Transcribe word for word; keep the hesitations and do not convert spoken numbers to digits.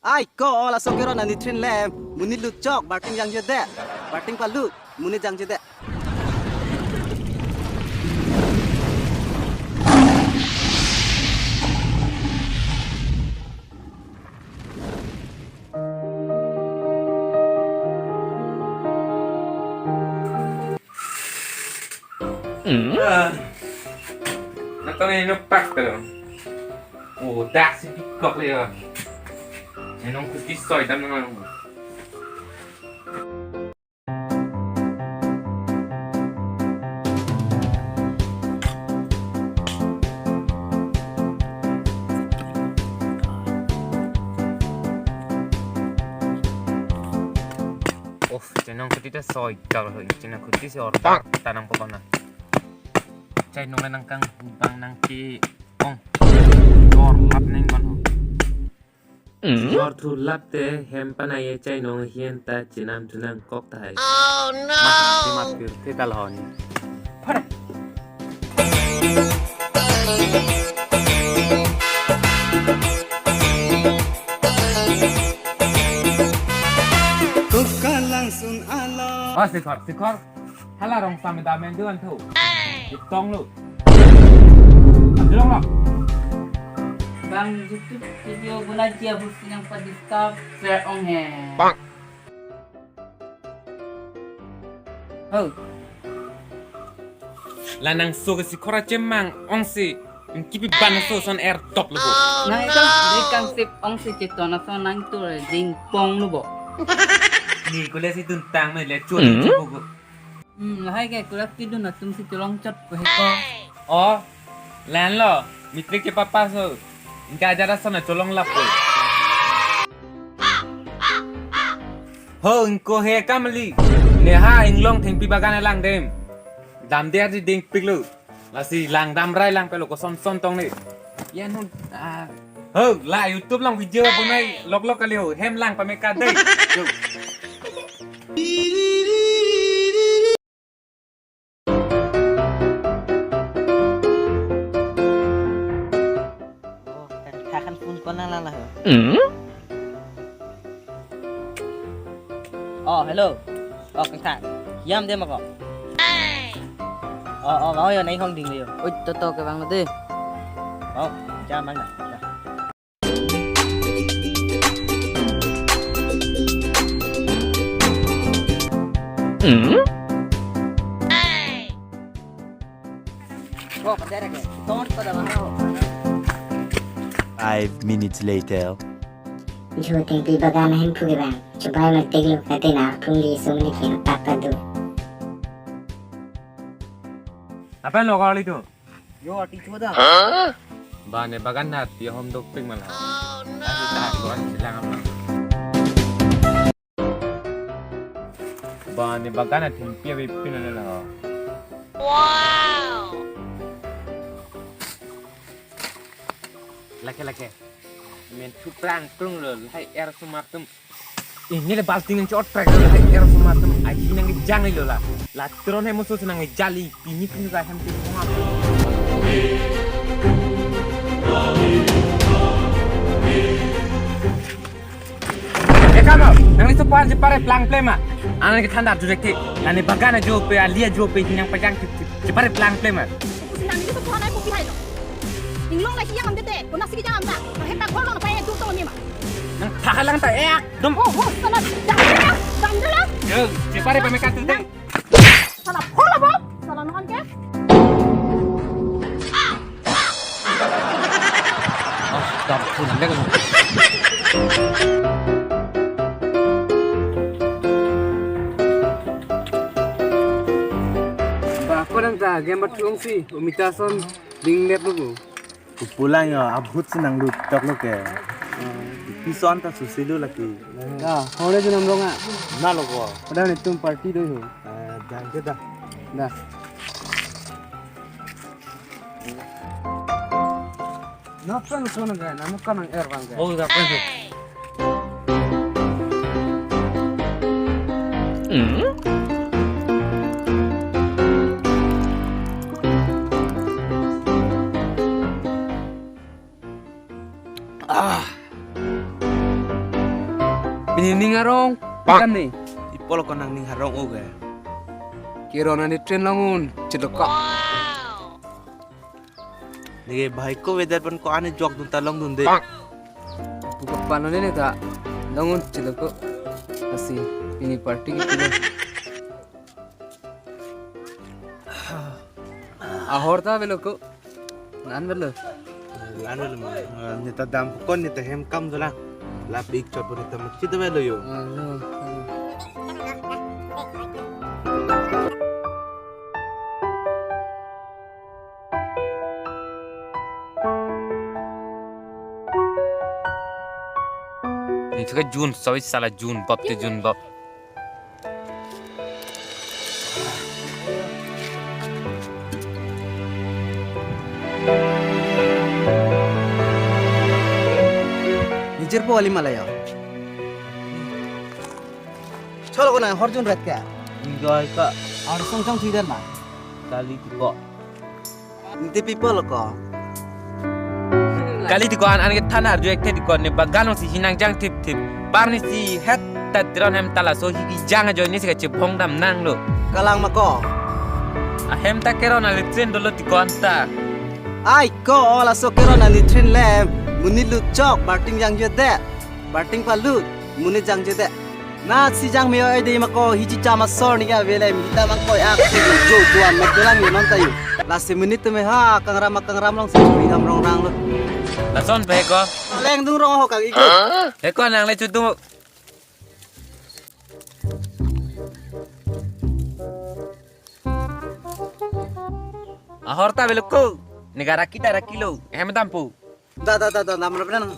Ai ko, laso keron anitrin lem. Monit lut chok, barting jangjedet. Barting palut, monit jangjedet. Hmm? Ah. Nonton ini pak tuh. Oh, dak si pikok le ya. Enong kuti soi dam nang. Oh, chenong kuti ta soi kal ho, chenong kuti si order tanang pokokna. Chenong le nangkang bang nangke ong. Jor lap neng ban ho. Jor thu lap te hem panai ye chenong ahin ta chenam thu nangkok tahai. Oh no! Mat, mat pir the tal ho ni. Kufka langsung alo. Oh, Sikhor, Sikhor. Hala rong sam da men duan thu. Itong lo. Adrong lo. Bang YouTube video guna dia busi yang pa disturb se ong he. Bang. Ho. La nangso ke Sikhor achemang ong si. Kipi ban aso son er top lo bo. Nang ikang, ikang sip ong si cheton aso nang tu ding pong lo bo. Ni kule si tuntang me le chun. Hmm? Chebo ko. Hmm, lahai ke kule kidun atum si cholong chot ko he ko. Oh, lan lo, matric ke papa so. Ingka ajar aso na cholong lap ko. Ho, ingko he kamli. Neha inglong thengpi bagan elang dem. Dam dia di ding pik lo. Lasi lang dam rai lang pelo ko son son tong ni. Yan hon, ah. Ho, la YouTube lang video bonai lok lok kali ho. Hem lang pameka dei. Yo. Oh, kan kakan phone ko nang lala ho. Hmm? Oh, hello. Oh, kang tha. Yam de ma ko. Oh, oh, oh, yo, nai hong ding yo. Oi, to to ke bang de. Oh, jam bang na. Hmm? Oh, pada ke. Ton pada bang ho. Five minutes later. Jhu thengpi bagan ahin phu ke bang. Chubai matik lo kate na phung li sung li khen tak ta do. Apa lo kali tu? Yo, ati chu da. Ba ne bagan na ti hom dok ping mala. Oh, no. Ba ne bagan na thengpi ave pin na la. Wow. Lake, lake. Men thu prang prung lo, lahai er sumar tum. Ini le balting nang chot trek lo, lahai er sumar tum. Ai nang jang lo la. La tron he musu nang jali, pini pini ka hem tin kong. Eh, kamu, nang ni sopan chepare plang ple ma. Anan ke thanda jurek ke. Nani bagan ajo pe, alia ajo pe, nang pajang chepare plang ple ma. Pusi nang ni sopan ai pupi hai lo. Inglong lagi yang amde te, kona sigi jang amda. Nang hepak holo na pae dur tong ni ma. Nang thahalang ta ek dum. Oh, oh, sana dam dam dam. Yo, chepare pameka tu te. Sana phola bo, sana non ke. Oh, dam phun lek. Ba, ko dang ta game bat thung si, umita son ding lep lo. Kupulang yo, abhut si nang lut tak lo ke. Pison ta susi lo laki. Ya, hore je nam rong a. Na lo ko. Pada ni tum party do ho. Eh, dan ke da. Da. Na pen so na ga, na muka nang er bang ga. Oh, da pen so. Hmm? Ah. Pini ning arong, kan ni? Ipol ko nang ning arong oke. Keron ani train longun, chilokok. Neke bhai ko weather pen ko ani jok dun ta longdunde. Buka pano ne ta longun chilokok. Asi, pini party ke pini. Ahorta avelo ko. Lan avelo. Lan avelo ma. Neta dam kon neta hem kam dolang. Lapik chot pon neta mukchit avelo yo. Ah, no. Ni thuke June, sawi sala June, bab te June bab. Nijer po ali malaya. Cholo ko na horjun rat ka. Enjoy ka. Ar song song thuidan ma. Kali ko. Niti people ko. Kali tiko an an ke than arju ek the tiko ne bagan si hinang jang thip thip. Bar ni si het ta Teron hem ta laso hi jang ajoine si kachebong dam nanglo. Kalang ma ko. Ahem ta Keron ali train dolo tiko anta. Ai ko laso Keron ali train le. Monit lut chok, barting jangjedet. Barting palut, monit jangjedet. Na si jang me oi de ma ko hiji chama sor ni avele mi ta mang ko ak jo jo am mek lang ni non tayo. Lasi monit teme ha kangram kangram long si churi ham rong rang lo. Lason pe ko. Leng dung rong ho kang iko. He ko nang le chutu. Ahorta avelo ko. Negara kita rakilo. Hem dampu. Da da da da namra benang.